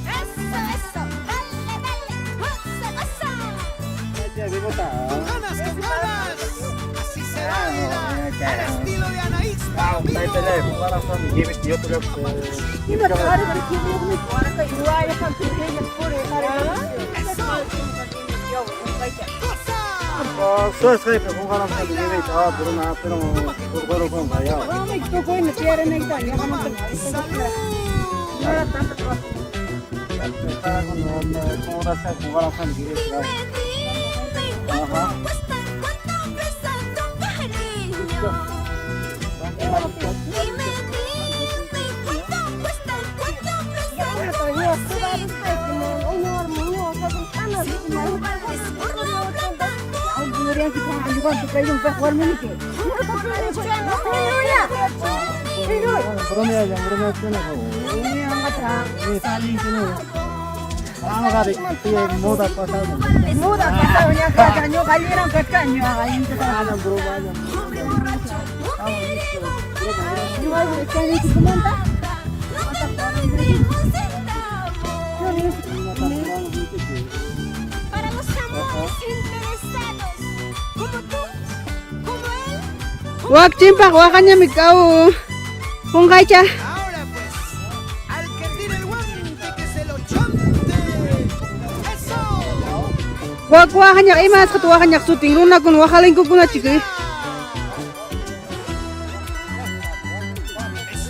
Eso, eso, dale, dale, goza, goza. Con ganas, con ganas. Así se baila. Al estilo de Anaís Palomino. Goza. Dime, dime, ¿cuánto cuesta, cuánto pesa tu cariño? Dime, dime, ¿cuánto cuesta, cuánto pesa tu besito? Si tú vales por la plata Hombre borracho, mujeriego, no te doy ni un centavo. Para los amores interesados, como tú, como él, Wak chimpaq waqañami kau qunqaycha. Ahora pues, al que tire el guante que se lo chonte. ¡Eso! Wak waqañaq imasqata waqañaq sutin runakuna waqalinkukunachik. Es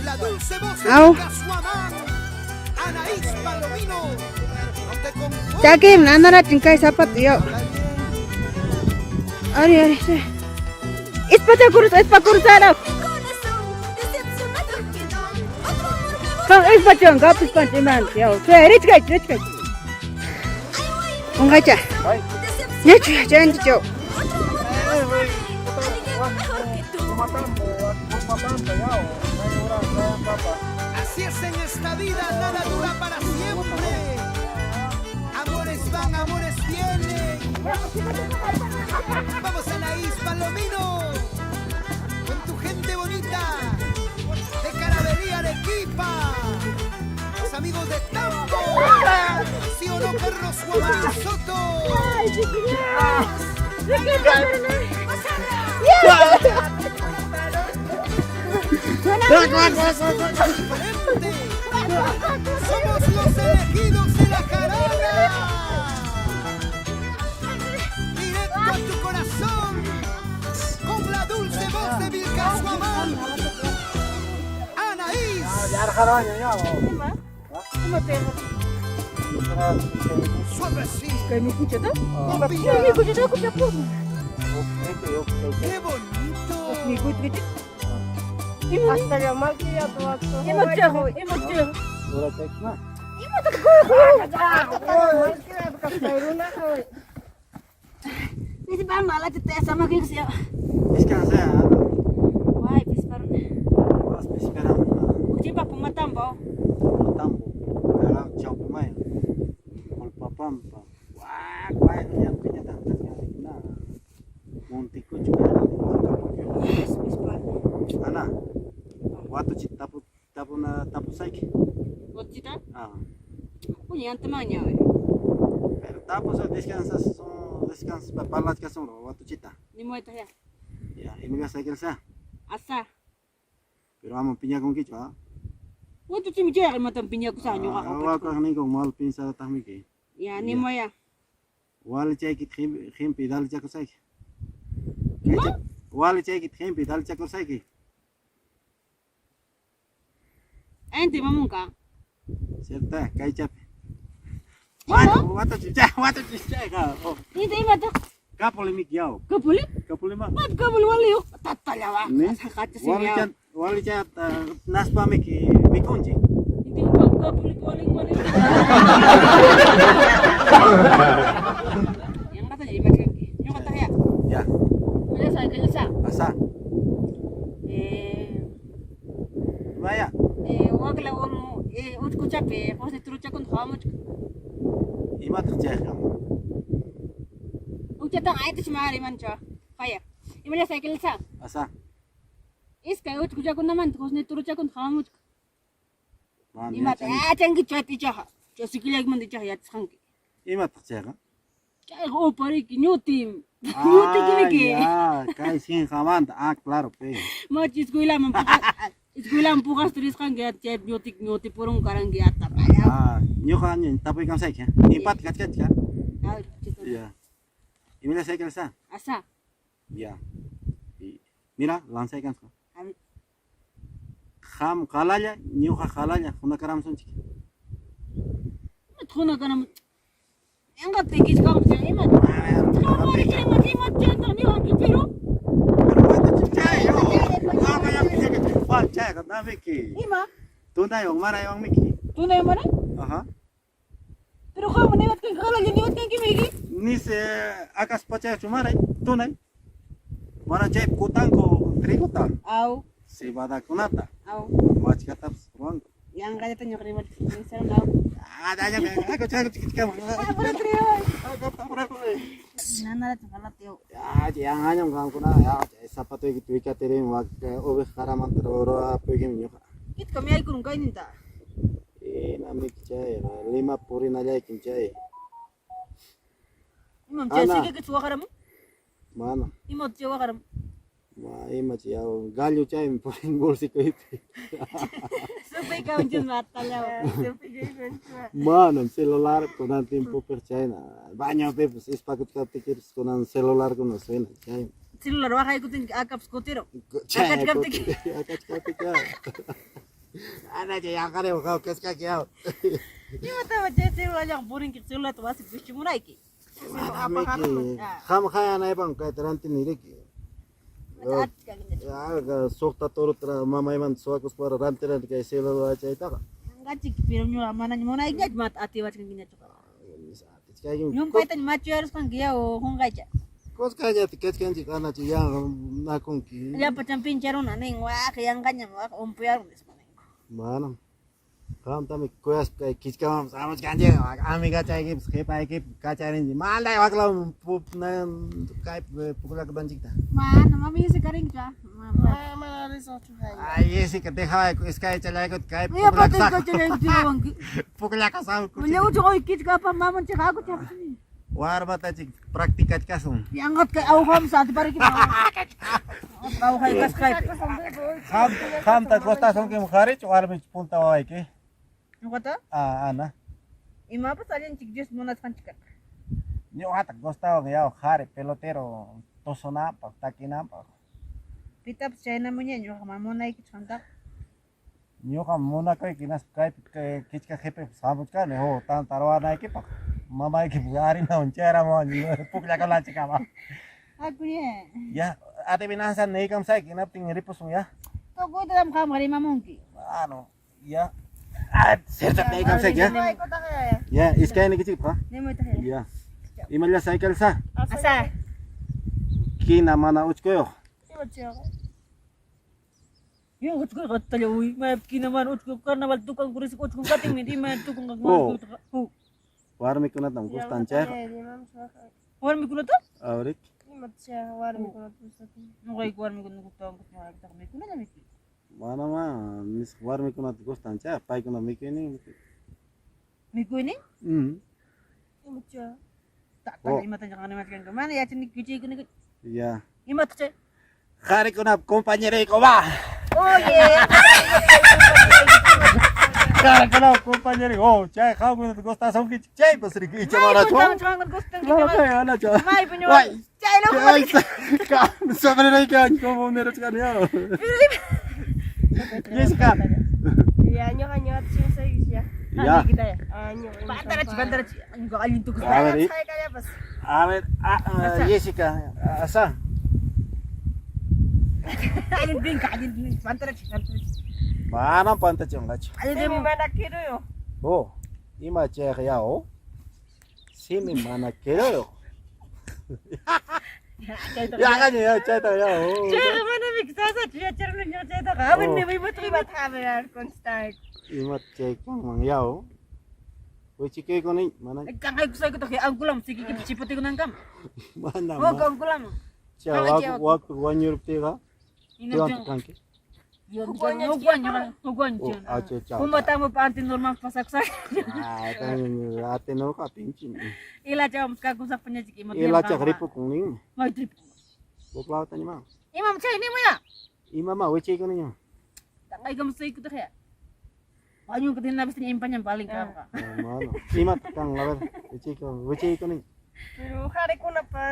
la dulce voz de Au. Casuamán, Anaís Palomino. No te confundas. Chakiymi nanarachin kay zapato yaw. Ari ari. Ispachakurus ispakurusaraq. corazón decepcionado quedó. Otro amor me busca. Qam ispachawan kapispanchik imanta yaw. Chay richkaychik richkaychik. Qunqaycha. Ñachu yachanchik yaw. Otro amor me buscaré. Alguien mejor que tú. Así es en esta vida, nada dura para siempre. Amores van, amores vienen. Vamos Anaís Palomino, con tu gente bonita de Caravelí Arequipa. Los amigos de Tambo. ¿Sí o no, Carlos Guamán Soto? Diferente. Somos los elegidos de la jarana. Directo a tu corazón. Con la dulce voz de Vilcashuamán. Anaís. Suavecito. Bombilla. ¡Qué bonito! Way pisparun. Uchimpa Pumatambo. Monticucho, Pisparun. Ana, watuchi tapu tapuna tapusayki. Watuchita? Ah, Puña antimaña. pero tapus descansas son descansas parlachkasun watuchita. Ni muerta ya. Ya, Emilia sa. Asa. Pero amo piñakunkichu, ah. Watuchimi chayqa imatam piñakusaq ñuqaqa. Wakaq ninku mal pinsadataqmiki. Ya, ni moya. Walichaykita qimpi dalichakusayki. Walichaykita qimpi dalichakusayki. Anti mamunka. Cierta, kaychapi. Watu, watuchi, chay, watuchi, chayqa. Oh, Inti imata. Kapuli miki yaw. Kapuli? Kapuli ma. Mat kapuli waliyo. Tatalawa. Ne? Saqacha sinya. Walichan, walichan naspa miki mikunchik. Inti kapuli waling waling. Yang kata jadi macam ñuqa taqya. Ya, Kallasa, kallasa. asa. Eh, Vaya. wakla uno uchku quchapi qusni turuchakuna hawamuchka. Imataq chayqa? Uchataqa aytich mari mancha. Qaya. Imalla saykilsa? Asa. Iskay uchkuchakunamanta qusni turuchakuna hawamuchka. Mana Imata yachani. yachanki chayta ichaqa. Chay sikillaykimanta ichaqa yachasqanki. Imataq chayqa? Chayqa upariki ñutim. Ñutikimiki. Ah, ya, kay sinqamanta. Ah, claro, pe. Machi escuelaman puqa escuelaman puqasta risqanki chay ñutik ñutipurun karanki atapalla. Ah, ñuqa tapuykamsayki. Impata kachkanchik, ah? Ya. Imalla saykilsa? Asa. Ya. Mira, lanzaykansqa. A ver. Qam qalalla, ñuqa qalalla, hunakaramsunchik. Ima hunakanam. Yanqata kichkamam chay ima. Ima ima chayta niwanki pero. Chayqa namiki. Ima? Tunaywan maraywan miki. Tunay mana? Ajá. Pero qam niwatkanki qalalla niwatkanki miki. Nis akas pachachu maray, tunay. Mana chay kutanku trigota, Aw, cebadakunata, aw. machkatapas ruwanku. Yanqallata ñuqa rimarka. Aw. Ah, ya, ya, ya, Ah, pero trigo. Nanarata qalata Ya, yanqañam qamkuna, ya, chay zapatoyki tuykatirin wak oveja qaramanta rurapuykim ñuqa. Kitka mi aykurun kayninta. Inamiki chay, Lima purinallaykim chay. Imam chay Ana. sikiki waqaramun? Mana, Ima chay waqaramun? ma ima chay, gallo chaymi purin bolsikuypi. Supay kaunchis matalaw. Manam celular kunan tiempopiq chayna. Bañopipas ispakuchkaptikipas kunan celularkuna suena chay. Celular waqaykutinki akapas kutiro. Chay Akachkaptiki. Akachkaptiki. Ana chay yanqariwan qaw kachkaki yaw. Imatama chay celular purinki celularta wasipi wischimunayki. Manamiki. Qam hayanaypam kayta rantiniriki. Achka Suqta torota mamaymanta suwakuspa rantirani kay celular chaytaqa. Yanqachiki pero ñuqa manaña munaykiñachu mata atiwachkankiñachu. Atichkaykim. Llumpaytaña machuyarusqanki yaw qunqaycha. Kuskallata kachkanchik ana chay yanqa nakunki. Llapa champincha runa nin waq yanqañam waq umpuyarun nispa ninku. Manam. Qamtami kuyaspa kay kichkamanpas amuchkanchik amigachaykipas qhipaykipas kacharinchik. Manday waklaw kaypi pukllakunanchikta. Mana mami ese karinkichu ah. Mana risaqchu hay. Ay, Jessica, dejawayku iskaychallaykuta kaypi Mira pata pukllakusaqku. iskaychallaykutiwanki. Pukllakusaqku. Ullakuchu hoy kichka apa mamanchik hakuchik. Warmatachik practicachkasun. Yanqat kay awqam atipariki. Awqay kasqaypi. Qam qamta gustasunkim qharichu warmichu punta wawayki? Ñuqata? Ah, Ana. Imapas allinchik Dios munasqanchik karqa. Ñuqata gustawan yaw qhari pelotero tusunanpaq, takinanpaq. Pitapas chayna muñay ñuqa mana munaykichu qamtaqa. Ñuqam munakuyki hinaspa kaypi kay kichka qhipipas hamuchkani huk tanta ruwanaykipaq. Mamaykipas harinawan chayaramuwan pukllakunanchikkama. Hakuña. Ya, adivinanza niykamsayki hinaptin ripusun ya. Tukuytam qamqa rimamunki. Mano, ya. Ah, cierto niykamsayki ya. Ya, iskaynikichikpaq. Nimuytaq Ya. Imalla saykalsa? Asa. Kina mana uchkuyuq. Ima chayqa? Yung uchkuy qattalla uy, may kinaman uchkuy carnaval tukan kuris uchkuy katinmi ima tukan Oh. Oh. Warmikunatam gustan chayqa. Warmikunata? Awrik. Ima chayqa warmikunata gustatin. Ñuqayku warmikuna gustawan gustawan mikunalla mikuy. Mana ma, mis warmikunata gustan chayqa, paykuna mikuynin. Mikuynin? Ima chayqa? Tatalla Oh. imata ñuqa nimachkanku. Mana yachani kuchiykuniki. Ya. Imataq chay? Qharikunap compañerayku va. Oye. Qharikunap compañerayku. Oh, chay qamkunata gustasunkichik chaypas riki icha manachu. Claro, chay anacha. Maypi ñuqa. Ay, Chay loco. Ay, sombrerayki como nirachkani ya. Jessica. Ya ñuqa ñuqata chinsaykish ya. Ya. Ah, ñuqa. Pantarachi, pantarachi. Ñuqa allin tukus. A ver, Saykallapas. a ver, Jessica, asa. Allin tinka, allin tinka. Pantarachi, pantarachi. Manam pantachunqachu. Allin Simi tinka. mana kiruyo. Oh, ima chayqa ya, oh. Simi mana kiruyuq. Ya, kaña, ya, chayta ya, oh. Chayqa mana miki sasachu yacharuni ñuqa chaytaqa. A ver, Oh. nimay Ima taberar contestar. Ima chay kanman yaw. Wichikaykuni mana. Kanqaykusaykutaq ankulam sikikipi chipatikunankama. Mana. Huk ankulam. Chay wak wak wañuruptiqa piwantaq kanki? Huk wañu, huk wañu. Pumatamupa antinormal pasakusaq. Ah, Atenorqa pinchi. Ilachawam kakusaqpa ñachik ima. Ilachaq ripukun ninmi. Mayta ripukun. Huk lawta ña. Imam chay nimuya. Imama wichaykuni ña. Tanqaykamusaykutaq ya. Wañunka tinapis impañan balin kanqa. Mano. Imataq kan, a ver, wichaykuni. Pero qharikunapa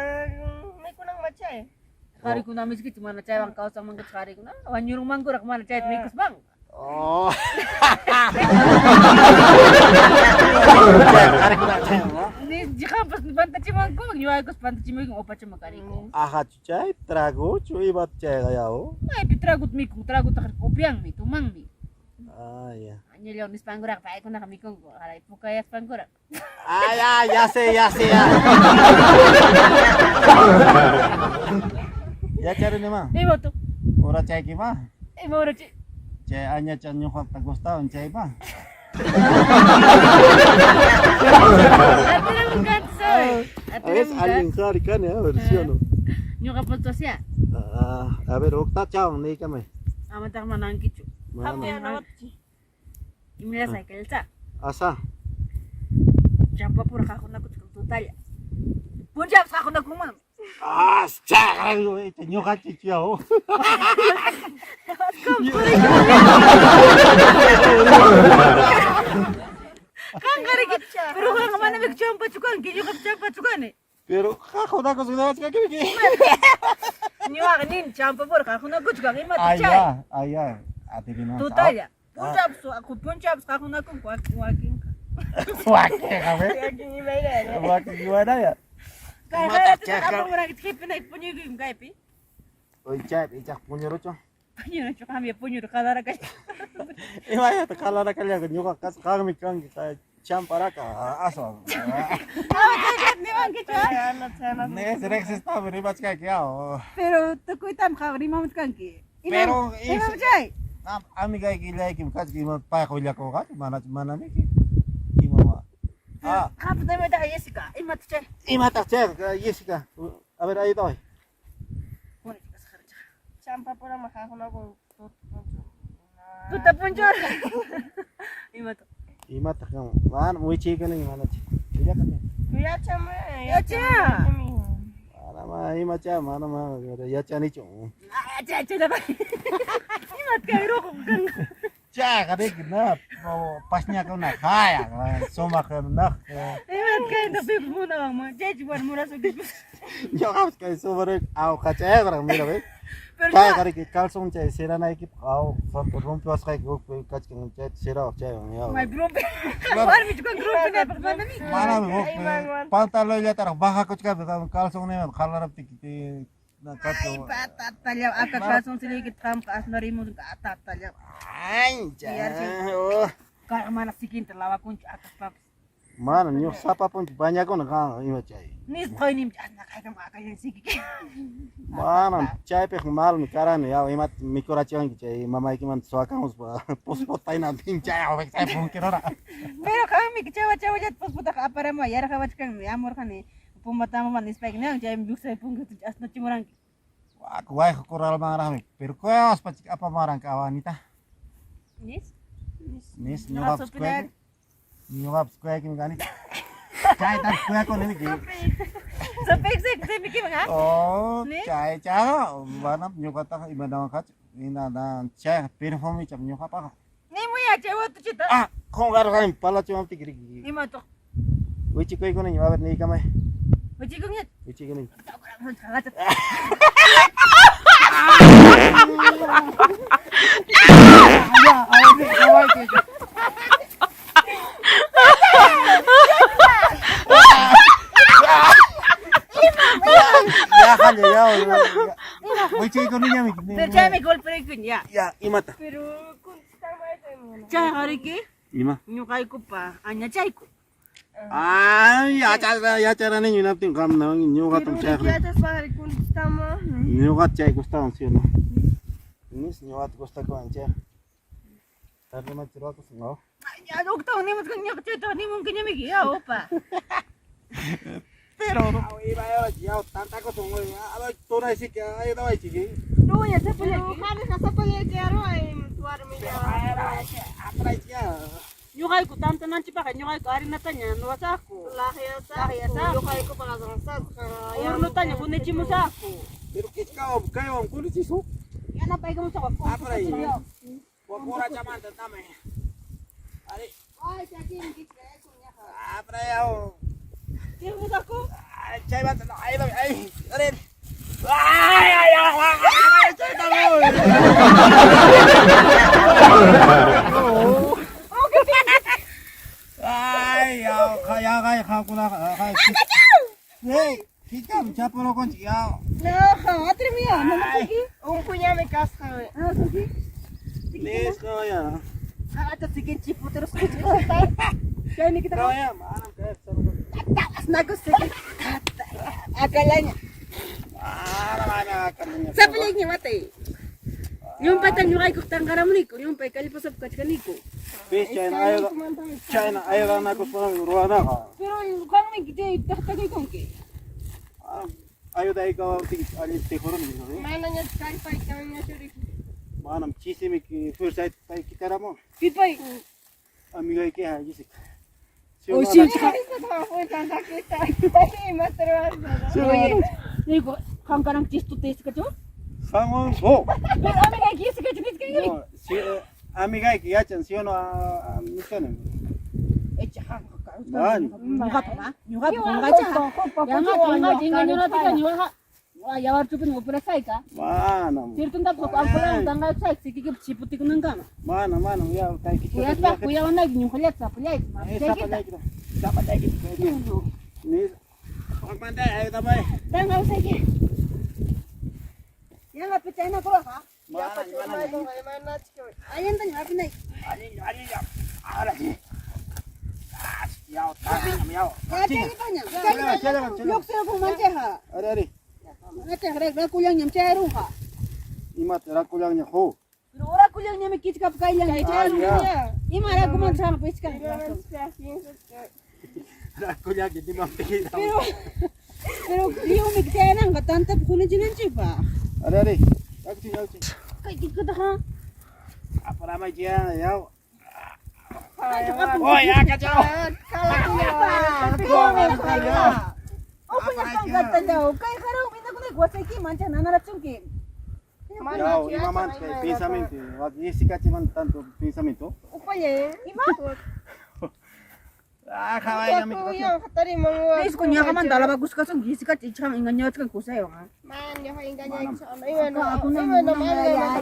mikunanma chay. Qarikuna miskichu mana chaywan kawsanmankuchu qarikuna. Wañurunmankuraq mana chayta mikuspanqa. Oh. Ni qampas pantachimankuman ñuqaykus pantachimaykum upachama kariku. Ahachu chay tragochu imat chayqa yaw. Maypi traguta mikun, tragutaqa upyanmi, tumanmi. Ah, ya. Añallaw nispankuraq paykunaqa mikunku, qaray pukayaspankuraq. Ah, ya, ya sé, ya sé, ya. Yacharuni ma. Imatu? Urachaykima. Ima urachi? Chay añacha ñuqata gustawan chaypa. Atiramun kanti sabe. A ver, alguien qhari kani, a ver, sí o no. Ñuqapas tosya. Ah, a ver, hukta chawan niykamay. Amataq manankichu. Mana. Imlasa kelsa. Asa. Champapura qaqunakuchkan tutalla. Punchawpas qaqunakunman. Ah, chaqra ñuqanchik yaw. Qanqariki. Pero qanqa manami champachu kanki, ñuqapas champachu kani. Pero qaqunakusqachkakiki. Ñuqaqa nini champapura qaqunakuchkan imata chay. Allá, allá. Adivinanza. Tutalla. Punchawpas punchawpas qaqunakunku wakin wakinqa. Wakinqa, ve. Wakin imaynaya. Wakin imaynaya. Kay qarata apamuranki qhipinayki puñuykum kaypi. Oy chaypi ichaq puñuruchu. Puñuruchu qamya puñuru qalarakash. Imayata qalarakallaqa ñuqa qammi kanki champaraka aswan. Ama chayllata niwankichu. Nes riqsispanmi rimachkanki yaw. Pero tukuytam qam rimamuchkanki. Pero Imam chay? Amigaykillaykimi kachkan ima payqa willakunqachu mana manamiki. Imama. Ah. Qampas imataq Jessica, imataq chay? Imataq chayqa Jessica? A ver, ayudaway. Champapurama qaqunakun tuta punchaw. Tuta punchaw. Imataq? Imataq kan? Mana wichiykuni manachi. Willakami. Yachami. Yacha. Mana ma imacha mana ma yachanichu. Ah, chay chay Imat kay ruqu kanqa. Chayqa riki na pasñakuna haya sumaq naq. Imat kay pipas munawanman chaychu warmurasukipis. Ñuqapas kay sumaq awqachayqaraq mira ve. Pero Chayqa riki calzón chay siranaykipaq aw rompiwasqayki hukpi kachkan chayta sirawaq chaywan yaw. May rompi. Warmichu kanki rompinaypaq manami. Manami huk pantaloyllataraq bajakuchkanpi calzonniyman qalaraptiki Ay, patatalla, aka calzoncilloykita qamqa asnarimusunki atatalla. Ay, chay. Kayqa mana sikinta lavakunchu akaspapas. Mana ñuqa sapa punchaw bañakuna qanqa ima chay. Nispa qoynimchi asnaqaykama akallan sikiki. Mana chaypiqa malmi karani yaw imata mikurachiwanki chay mamaykimanta suwakamuspa pusputayna chay chay punkirura. Pero qammi chawa chawallata pusputaqa aparamuwan yarqawachkanmi amurqani Pumatamuman nispayki niwan chaymi lluqsay punkita asnachimuranki. Wak wayqa corralmanraqmi pero kuyaspa apamaranki awanita. Nis? Nis ñuqapas kuyakuni. Ñuqapas kuyakuni kani. Chayta kuyakuni niki. Supiksi simikiman ha? Oh, chay chayqa mana ñuqataqa imanawanqachu. Hina chayqa perfumicham ñuqapaqa. Nimuya chay watuchita. Ah, qunqarqani palachiwaptiki riki. Imataq? Wichikuykuni a ver niykamay. Wichikunña? Wichikuni. Ya, a ver, Ya, jale, ya. Wichikuniñami. Pero chaymi golpeaykuni ya. Ya, imata. Pero contestamayta Chayqa riki Ima. ñuqaykupa añachayku. Ay, yacharaniño hinaptin qam ñuqatam chayqa. Yachaspa contestama. Ñuqata chay gustawan, sí o no? Nis ñuqata gustakuwan chayqa. Tardemancha ruwakusun, aw. Ya uktawan nimuchkan ñaqa chaytaqa nimunkiñamiki ya upa. Pero iba yaw tantakusun tunaysiki ayudawaychik. Ruwaya sapallayki. Qariqa sapallayki ruway warmilla. Apraychik ya. Ñuqayku tantananchikpaqqa ñuqayku harinataña ruwasaqku. Laqyasaqku. Ñuqaykupaqa sasqa. Hornotaña qunichimusaqku. Pero kichkawan kaywan qunichisun. Yanapaykamusaq. Apray. Wapurachamanta tamay. Ari. Ay, chakiymi kichka ñaqa. Apray yaw. Chirmusaqku? Ay, chaymanta no, ay, ay, ay. Ay, ay, ay, ay, chayta voy. Ay, yaw, kaya kay qamkunaqa, ay. Hey, kichkam chapurukunchik yaw. No, atrimiya, nanasaki. Unkuñami kasqa. Nanasaki. Listo ya. Ah, ata sikin chiputeros Chaymi kita Kaya, manam kay Asnakus sikin. Akalaña. Mana mana akalaña. Sapallayki watay. Llumpayta ñuqaykuq tanqaramuniku, llumpay kallpasapa kachkaniku. Pis chayna ayuda, chayna ayudanakuspa ruwanaqa. Pero qanmi chay taqtakuykunki. Ayudaykawaptiyki allin tijuruni. Manaña kallpay kanñachu riki. Manam chisimi fuerzayta pay kikaramun. Pipay. Amigayki hayisik. O sí, Oye, digo, qankaran chistuta iskachu? Sangon so. Pero amigayki iskachu niskanki. No, si amigayki yachan, si o no, niskani. Echa qanqa. Man. Ñuqapa ma, ñuqapa qunqacha. Yanqa qunqacha engañoratika ñuqaqa. Yawarchupin operasayka. Manam. Ciertuntapas ampulan tanqaykusayki sikikipa chiputikunankama. Manam, manam, ya kay Kuyaspa kuyawanayki ñuqallata sapallayki mapichaykita. Sapallayki. Nis. Manda ayudamay. Tanqawsayki. Yanqa pichayna kuraqqa. Manam, manam. Allintaña hapinayki. Allin, allin ya. Ahora sí. Yaw, tapiñam, yaw. Chaypaña. Chayllaman, chayllaman. Lluqsirukun manchaqa. Ari, ari. Manchaqa rakullanñam chayrunqa. Imata rakullanña hu. Pero orakullanñami kichkapa kayllanña chayrunqa. Ah, Ima rakumanta shaqa pichkanqa. Rakullanña nimaptin. Pero pero lliwmi chayananqa tantata qunichinanchikpaq. Ari, ari. Yakuchi, yakuchi. Kay kichkataqa. Aparamay ya, yaw. Oy, Oy, akachaw. Kay haraw minakunayki wasayki mancha nanarachunki. Yaw, imamanta kay pensamiento. Wak isikachimanta tanto pensamiento. Upalle. Ima? Ah, kaway mi Isku ñaqamanta alabakusqasunki isikacha ichaqan engañawachkan kusaywan.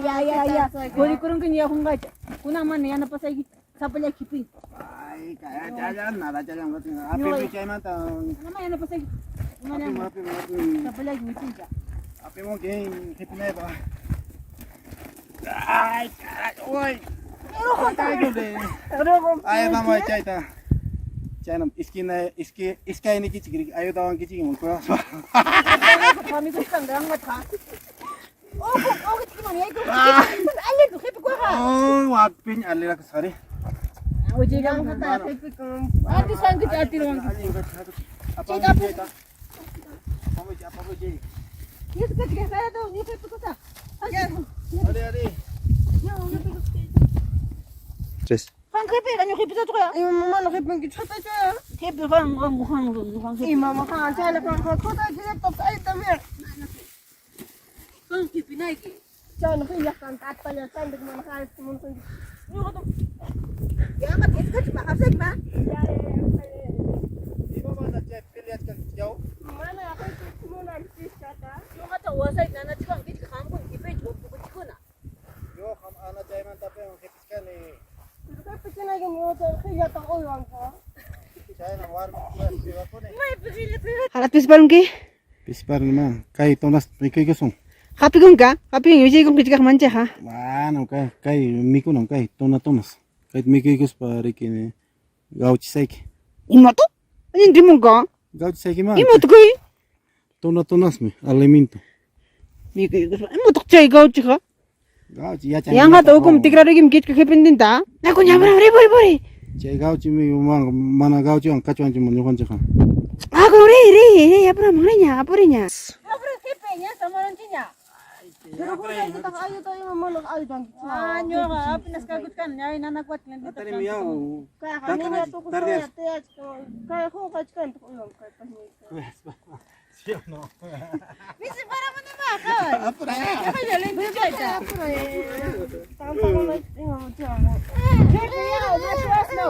Ya, ya, ya. Qurikurunki ña qunqacha. Kunan mana yanapasayki sapallayki qhipin. Ay, kaya challan, nada challan. Api chaymanta. Mana yanapasayki. Api, Mana api, api. sapallayki michincha. Api mo kay hipinay ba. Ay, caray, uy. Ay, vamos chayta. Chaynam iskina iski iskaynikichik ayudawankichik kuyaspa. Pamikusqan ranqatqa. Uku, uku tikiman yayku. Allintu qhipikuqa. Oh, wapiñ alirakusqari. Atisqankichik atirwankichik. Allin apamuy chayta. Apamuy, apamuy chay. Nisqachik kayta ñuqaypikusaq. Ari, ari. Tres. Qan qhipiqa ñuqaypisatqa. Ima mana qhipankichu qhatacha. Qhipi qan qan qan qan qhipi. Ima mama chayna qan qhatacha ayta mir. Qan qhipinayki. Chayna qillaqtan atpalla chandik mana haris muntunki. Ñuqata. Yanqa pisqachik maqasayki ma. Imamanta chay peleachkankichik yaw? Mana qhipankichu munanchikchata. Ñuqata wasayki nanachiwan kichka qamkuna qhipiychik upukuchikuna. Ñuqam ana chaymanta pewan qhipichkani. Qhipichinayki ñuqa qillata uywanku. Chayna warmi pivakuni. Harat pisparunki? Pisparni ma, kay tonas mikuykusun. Hapikunka, hapikun wichaykunki chikaq manchaqa. Manam kay kay mikunam kay tona tonas. Kayta mikuykuspa riki gawchisayki. Imata? Allin rimunka. Gawchisayki ma. Imata kay? Tona tonasmi alimento. Mikuykuspa. Imataq chay gawchiqa? Gauchi yachan. Yanqata ukum tikraruykim kichka qipintinta. Naku ñamram ri puri puri. Chay gauchimi mana gauchiwan kachwanchikman ñuqanchikqa. Aku ri ri ri apuram riña apuriña. Ah, ñuqa apenas kakuchkani ñay nanakuwachkan. Misi para munima qaway. Apura. Limpichayta. Jefe, ya, machu asno.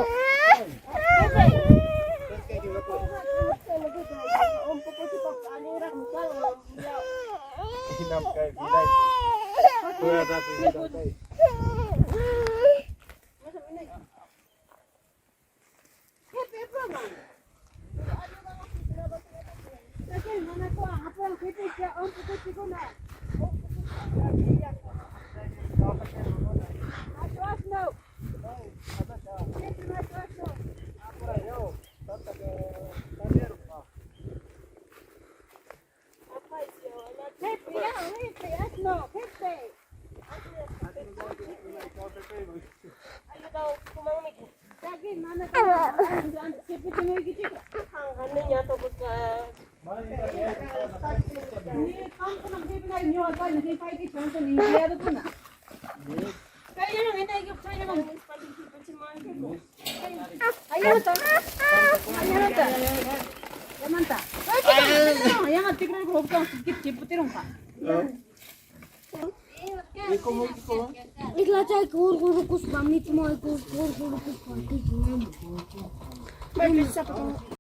Islachayku hurqurukuspa mitmayku hurqurukuspa.